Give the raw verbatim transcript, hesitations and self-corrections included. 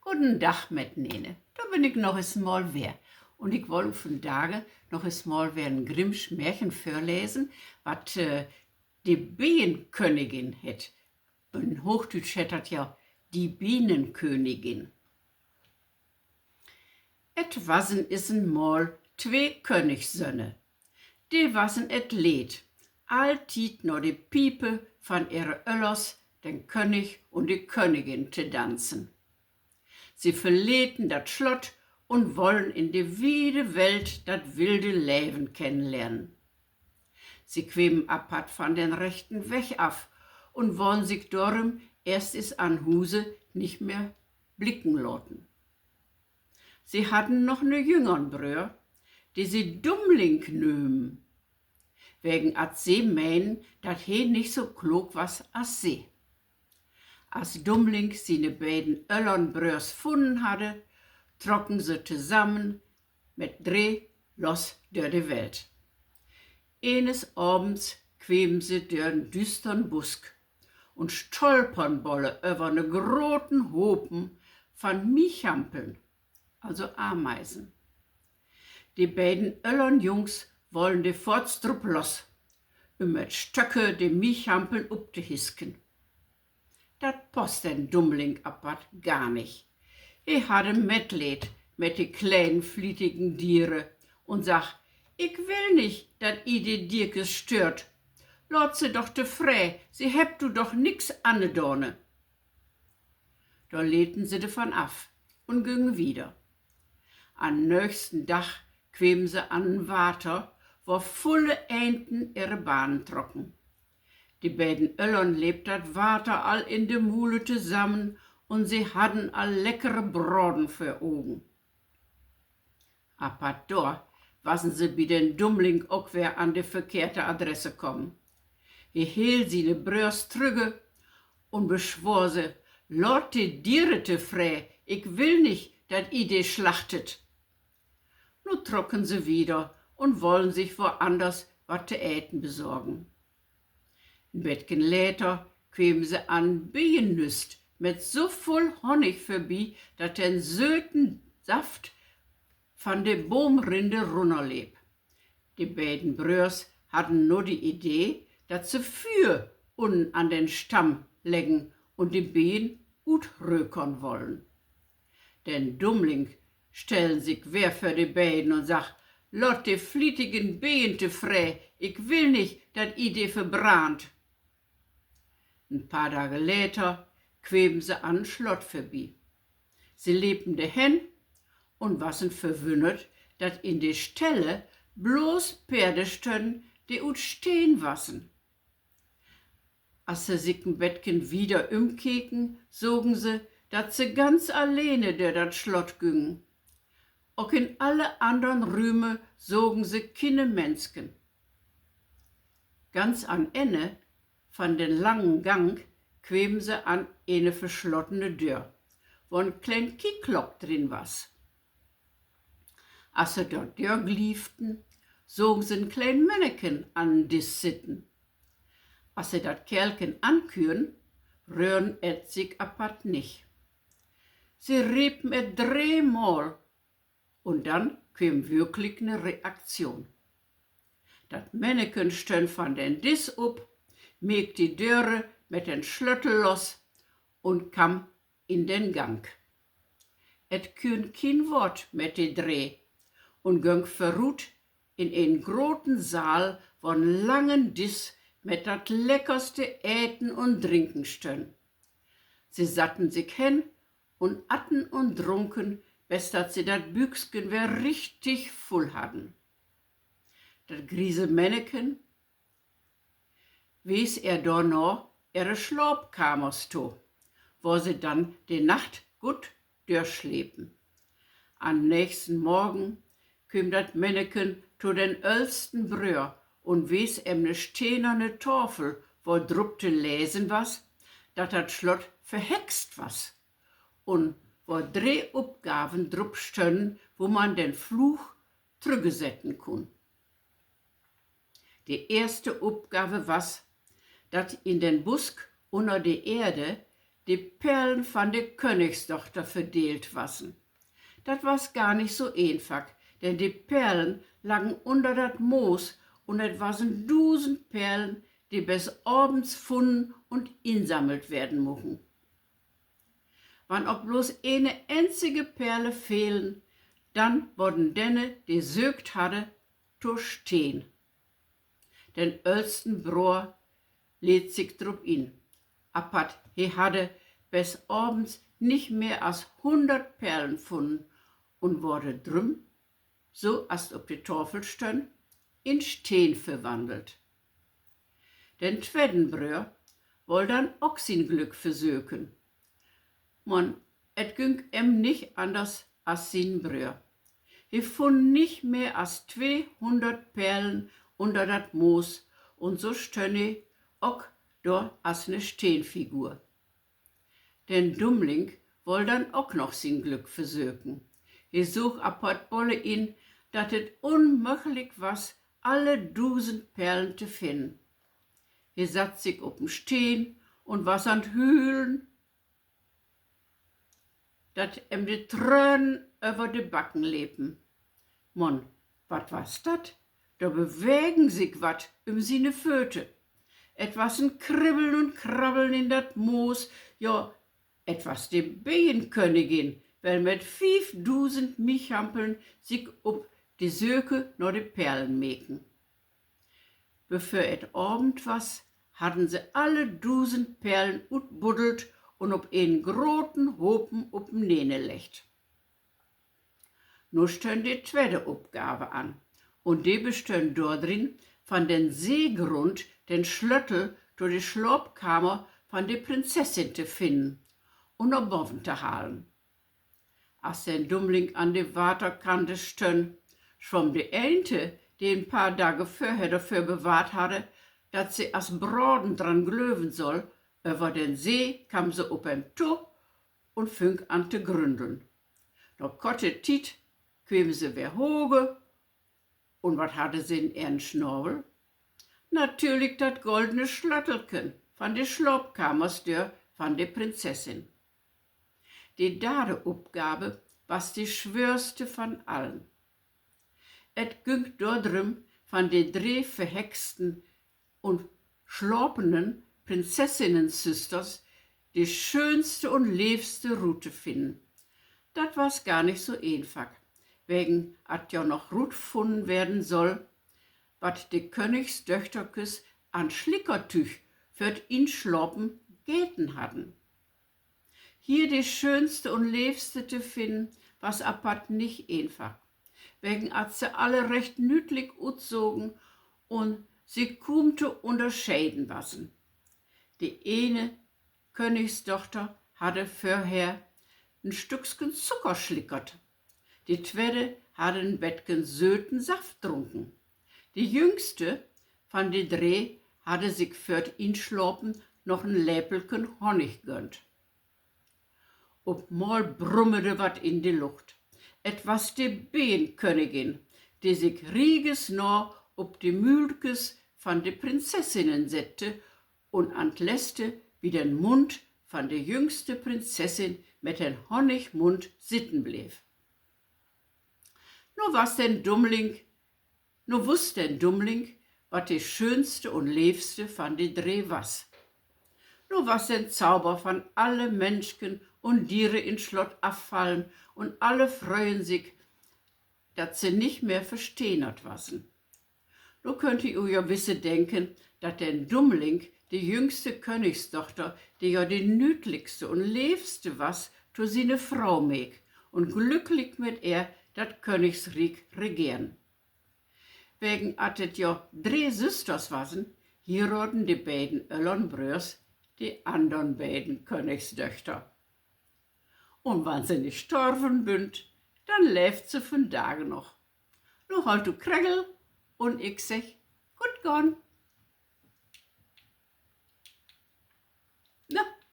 Goden Dag metnene. Dor bün ik noch es mal weer. Un ik woll ok vandage noch es mal weer en Grimmsch Märchen vörlesen, wat, äh, de Beenkönigin hett. In Hoochdüütsch hett dat ja die Bienenkönigin. Et wassen is en Mal twee Königssöhne. De wassen et leed, alltied na de Piepe van ehre Öllers, den König un de Königin, to danzen. Se verleten dat Slott un wollen in de wiede Welt dat wilde Leven kennenlernen. Se kwemen apatt van den rechten Weg af un wollen sik dorüm eerst es an Huse nich mehr blicken laten. Se hadden noch 'ne jüngern Bröör, de se Dummling nömen, wegen at se meenen, dat he nich so klook was as se. As Dummling siene beiden öllern Bröörs funnen hadde, trocken se tosamen met dree los dör de Welt. Eenes Avends kwemen se dör en düstern Busk un stolpern bolle över 'ne groten Hopen van Miechampeln, also Ameisen. De beiden öllern Jungs wollen de foorts drup los, üm met Stöcke de Miechampeln uptohisken. Dat passt den Dummling apatt gar nich. He hadde Metleed met de kleinen flietigen Diere un sagg: Ik will nich, dat i de Dierkes stöört. Laat se doch tofree, se hebbt u doch nix andaan. Dor leten se de van af un güngen wieder. An nöchsten Dag kwemen se an en Water, wor vulle Enten ehre Bahnen trocken. De beiden Öllern leep dat Water al in de Mule tosamen un se hadden al leckere Braden vör Ogen. Apatt dor wassen se bi den Dummling ok weer an de verkehrte Adresse kamen. He heel siene Bröörs trügge un beswoor se: Laat de Diere tofree, ik will nich, dat i de slachtet. Nu trocken se wieder un wollen sik woanners wat to eten besorgen. En betken later kwemen se an en Bienennüst met so vull Honnig vörbi, dat den söten Saft van de Boomrinde runnerleep. De beiden Bröörs hadden nu de Idee, dat se Füer unnen an den Stamm leggen un de Bienen utrökern wollen. Den Dummling stellen sik weer vör de beiden un sagg: Laat de flietigen Bienen tofree, ik will nich, dat i de verbrannt. En paar Dage later kwemen se an en Slott vörbi. Se lepen derhen un wassen verwünnert, dat in de Ställe blots Peerde stönnen, de ut Steen wassen. As se sik en betken wieder ümkeken, sogen se, dat se ganz allene dör dat Slott güngen. Ok in alle annern Rüme sogen se kiene Mensken. Ganz an Enne van den langen Gang kwemen se an ene verslottene Döör, wo en kleen Kieklock drin was. As se dor dörglieften, sogen se en kleen Männeken an en Disch sitten. As se dat Keerlken anküren, röhren et sik apatt nich. Se repen et dreemal, un dann keem würklik 'ne Reaktion. Dat Männeken stönn van den Disch up, meek de Döre met den Slöttel los un kamm in den Gang. Et künn kien Woort met de dree un gönk vörut in en groten Saal, wo en langen Disch met dat leckerste Eten un Drinken stönn. Se satten sik hen un atten un drunken, bes dat se dat Büksken weer richtig vull hadden. Dat griese Männeken wees ehr dorna ehre Slaapkamers to, wo se dann de Nacht gutt dörslepen. An nächsten Morgen keem dat Männeken to den öllsten Bröör un wees em 'ne stenerne Tafel, wo drup to lesen was, dat dat Slott verhext was, un wo dree Upgaven drup stönnen, wo man den Fluch trüggesetten kunn. De eerste Upgave was, dat in den Busk unner de Eerde de Perlen van de Könnigsdochter verdeelt wassen. Dat was gar nich so eenfak, denn de Perlen laggen under dat Moos un et wassen dusend Perlen, de bes avends funnen un insammelt werden muchen. Wann ok blots ene enzige Perle fehlen, dann worden denne, de söökt hadde, to Steen. Den öllsten Broer leet sik drup in, apatt he hadde bes avends nich mehr as hunnert Perlen funnen un worde drüm, so as 't op de Tafel stönn, in Steen verwannelt. Den twedden Bröör woll dann ok sien Glück versöken. Man et günk em nich anners as sien Bröör. He funn nich mehr as tweehunnert Perlen under dat Moos, un so stönn he ok dor as 'ne Steenfigur. Den Dummling woll dann ok noch sien Glück versöken. He soog apatt bolle in, dat et unmöglik was, alle dusend Perlen to finnen. He satt sik op en Steen un was an 't Hülen, dat em de Trönen över de Backen lepen. Man wat was dat? Dor bewegen sik wat üm siene Föte. Et was en Kribbeln un Krabbeln in dat Moos, ja, et was de Beeënkönnigin, well met fiefdusend Miegampeln sik op de Söke na de Perlen meken. Bevör et Avend was, hadden se alle dusend Perlen utbuddelt un op enen groten Hopen openeen leggt. Nu stönn de twedde Opgave an, un de bestönn dordrin, van den Seegrund den Slöttel to de Slaapkamer van de Prinzessin to finnen un na boven to halen. As den Dummling an de Waterkante stönn, swamm de Eente, de en paar Dage vörher dorvör bewahrt hadde, dat se as braden dran glöven soll, över den See, kamm se op em to un füng an to grünneln. Na korte Tiet kwemen se weer hoge, un wat hadde se in ehren Snavel? Natürlich dat goldene Slöttelken van de Slaapkamersdöör van de Prinzessin. De darde Opgave was de swöörste van allen. Et günk dordrüm, van de dree verhexten un slapenen Prinzessinnensüsters de schöönste un leevste rut to finnen. Dat was gar nich so eenfak, wegen at jo noch rutfunnen werden soll, wat de Könnigsdöchterkes an Slickertüüg för 't Inslapen geten hadden. Hier de schöönste un leevste to finnen, was apatt nich eenfak, wegen at se alle recht nüütlik utsogen un sik kuum to ünnerscheden wassen. De ene Könnigsdochter hadde vörher en Stücksken Zucker slickert. De twedde hadde en betken söten Saft drunken. De jüngste van de dree hadde sik för 't Inslapen noch en Lepelken Honnig gönnt. Op mal brummede wat in de Lucht. Et was de Beeënkönnigin, de sik riegesnaa op de Müülkes van de Prinzessinnen sette un an 't leste bi den Mund van de jüngste Prinzessin met den Honnigmund sitten bleev. Nu was den Dummling, nu wuss den Dummling, wat de schöönste un leevste van de dree was. Nu was den Zauber van alle Menschen un Diere in 't Slott affallen un alle fröen sik, dat se nich mehr verstenert wassen. Nu köönt ji u jo wisse denken, dat den Dummling de jüngste Könnigsdochter, de jo de nüütlikste un leevste was, to siene Fro meek un glücklik mit ehr dat Könnigsriek regeren. Wegen at et jo dree Süsters wassen, hieraden de beiden öllern Bröörs de annern beiden Könnigsdöchter. Un wann se nich storven bünt, denn leevt se vandage noch. Nu holt u kregel un ik segg: Guot gahn!